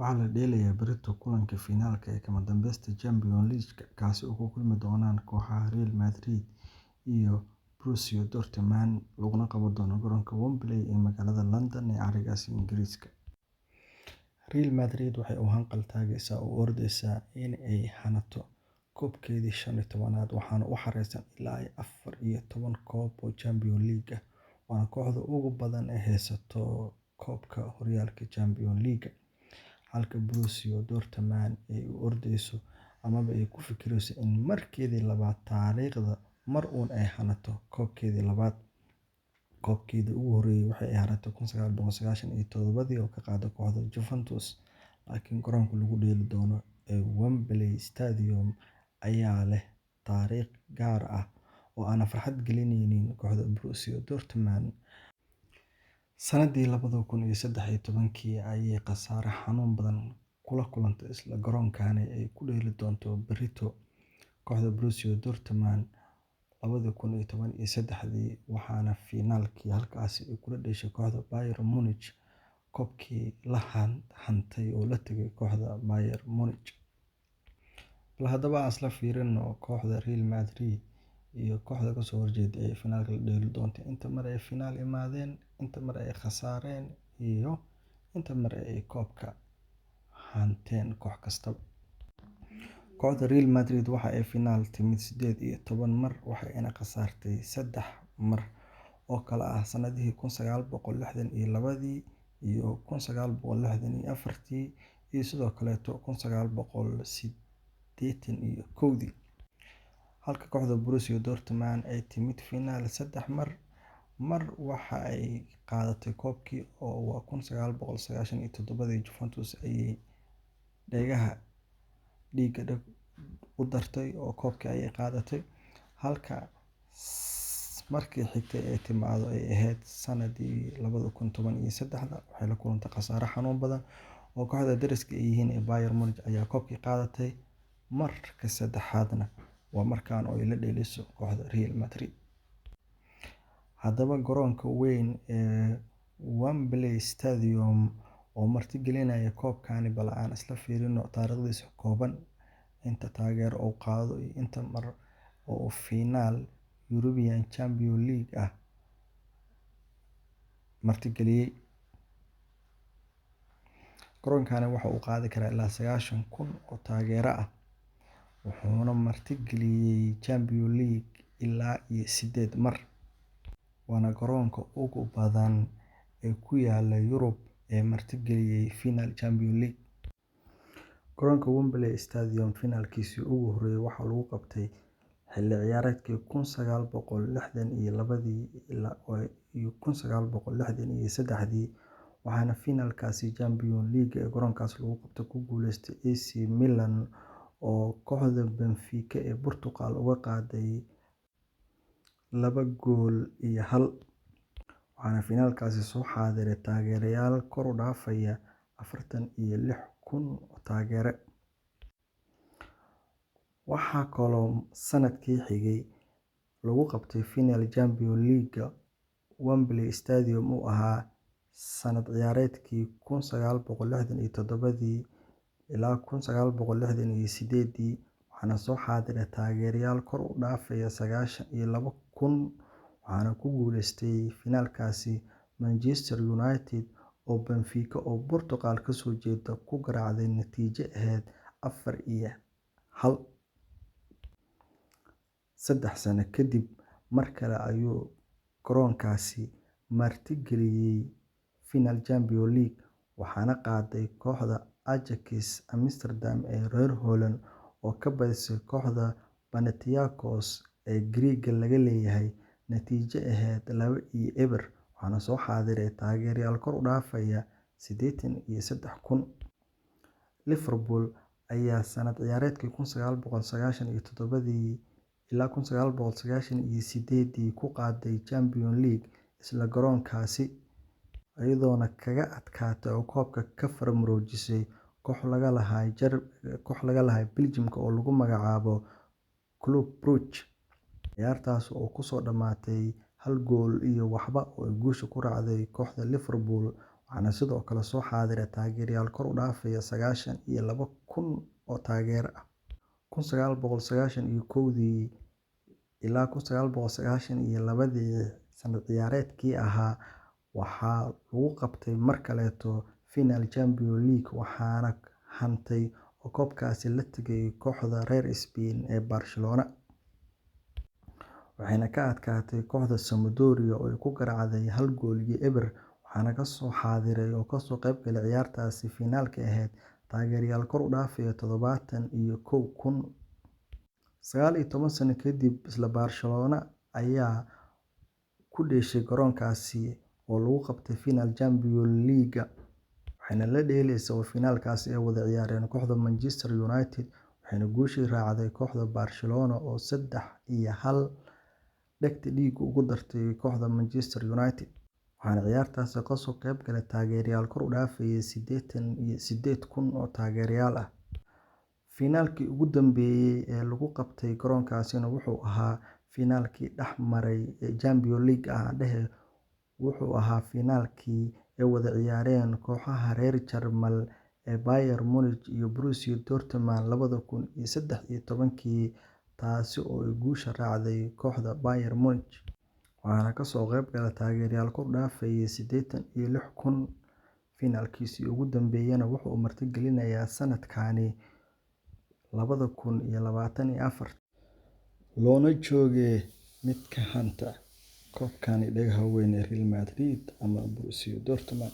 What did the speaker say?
Waxaa la dheelayaa berrito kulanka finalka ee kamadanbesta Champions League kaasi oo ku kulmi doonaan kooxaha Real Madrid iyo Borussia Dortmund laguna qaban doono garoonka Wembley ee magaalada London ee carigaasi Ingiriiska. Real Madrid waxay u hanqal taagaysaa oo u ordeysa in ay hanato koobkeedii 15aad waxaana u xareysan ilaa 14 koob oo Champions League ah, waana kooxda ugu badan ee heysata koobka horyaalka Champions League, halka Borussia Dortmund ay u ordeyso amaba ay ku fikireyso in markeedii labaad taariikhda mar uun ay hanato koobkeedii labaad. Koobkeedii ugu horreeyay waxa ay hanatay 1997 oo ka qaaday kooxda Juventus, laakiin garoonka lagu dheeli doono ee Wembley Stadium ayaa leh taariikh gaar ah oo aan farxad gelinaynin kooxda Borussia Dortmund. Sanadii 2013 ayay khasaare xanuun badan kula kulantay isla garoonkani ay ku dheeli doonto berrito kooxda Borussia Dortmund 2013 waxaana finaalkii halkaasi ay kula dheeshay kooxda Bayern Munich koobkii la hantay oo la tagay kooxda Bayern Munich. Bal haddaba aan isla fiirino kooxda Real Madrid iyo kooxda kasoo horjeeda ee finaalka la dheeli doonta, inta mar ay finaal imaadeen, inta mar ay khasaareen iyo inta mar ay koobka hanteen koox kastaba. Kooxda Real Madrid waxa ay finaal timid 18 mar, waxa ayna khasaartay 3 mar oo kala ah sanadihii 1962 iyo 1964 iyo sidoo kaleeto 1981. Halka kooxda Borussia Dortmund ay timid finaal 3 mar, mar waxa ay qaadatay koobkii oo waa 1997 Juventus ayay dhegaha dhiiga dhag u dartay oo koobkii ayay qaadatay, halka markii xigtay ay timaado ay ahayd sanadii 2013 waxay la kulantay khasaare xanuun badan oo kooxda dariska ay yihiin ee Bayern Munich ayaa koobkii qaadatay. Marka saddexaadna waa markaan oo ay la dheeliso kooxda Real Madrid. Haddaba garoonka weyn ee Wembley Stadium oo martigelinaya koobkani, bal aan isla fiirino taariikhdiisa kooban, inta taageero uu qaado iyo inta mar oo uu finaal European Champions League ah martigeliyay. Garoonkani waxa uu qaadi karaa ilaa 90,000 oo taageero ah, wuxuuna martigeliyay Champions League ilaa iyo 8 mar. Waana garoonka ugu badan ee ku yaala Yurub ee martigeliyay final Champions League. Garoonka Wembley Stadium finaalkiisii ugu horreeyay waxaa lagu qabtay xilli ciyaareedkii 1962 ilaa 1963, waxaana finaalkaasi Champions League ee garoonkaas lagu qabtay ku guuleystay AC Milan oo kooxda Benfica ee Portugal uga qaaday 2-1. Waxaana finaalkaasi soo xaadiray taageerayaal kor u dhaafaya 46,000 oo taageere. Waxaa kaloo sanadkii xigay lagu qabtay final Champions League Wembley Stadium oo ahaa sanad ciyaareedkii 1967 ilaa 1968, waxaana soo xaadiray taageerayaal kor u dhaafaya 92,000, waxaana ku guuleystay finaalkaasi Manchester United oo Benfica oo Portugal kasoo jeeda ku garaacday natiijo ahayd 4-1. 3 sano kadib mar kale ayuu garoonkaasi martigeliyay final Champions League, waxaana qaaday kooxda Ajax Amsterdam ee reer Holland oo ka badisay kooxda Panathinaikos ee Giriigga laga leeyahay natiijo ahayd 2-0, waxaana soo xaadiray taageerayaal kor u dhaafaya 83,000. Liverpool ayaa sanad ciyaareedkii 1997 ilaa 1998 ku qaaday Champions League isla garoonkaasi, iyadoona kaga adkaatay oo koobka ka faramaroojisay koox laga lahaa Belgium oo lagu magacaabo Club Brugge. Ciyaartaas oo kusoo dhamaatay 1-0 oo ay guusha ku raacday kooxda Liverpool, Waxaana sidoo kale soo xaadiray taageerayaal kor u dhaafaya 92,000 oo taageere ah. 1991-dii ilaa 1992-dii sanad ciyaareedkii ahaa waxaa lagu qabtay mar kaleeto final Champions League, waxaana hantay oo koobkaasi la tagay kooxda reer Spain ee Barcelona. Waxayna ka adkaatay kooxda Sampdoria oo ay ku garaacday 1-0, waxaana kasoo xaadiray oo kasoo qayb galay ciyaartaasi finaalka ahayd taageerayaal kor u dhaafaya 71,000. 19 sano kadib isla Barcelona ayaa ku dheeshay garoonkaasi oo lagu qabtay final Champions League, waxayna la dheeleysay oo finaalkaasi ay wada ciyaareen kooxda Manchester United, waxayna guushii raacday kooxda Barcelona oo 3-1 dhegta dhiiga ugu dartay kooxda Manchester United. Waxaana ciyaartaasi kasoo qayb galay taageerayaal kor u dhaafaya 88,000 oo taageerayaal ah. Finaalkii ugu dambeeyay ee lagu qabtay garoonkaasina wuxuu ahaa finaalkii dhex maray ee Champions League ah dhehe, wuxuu ahaa finaalkii ay wada ciyaareen kooxaha reer Jarmal ee Bayern Munich iyo Borussia Dortmund 2013-kii, taasi oo ay guusha raacday kooxda Bayern Munich. Waxaana kasoo qayb galay taageerayaal kor u dhaafaya 86,000. Finaalkiisii ugu dambeeyayna wuxuu martigelinayaa sanadkani 2024, loona joogee midka hanta koobkani dhagaha weyn ee Real Madrid ama Borussia Dortmund.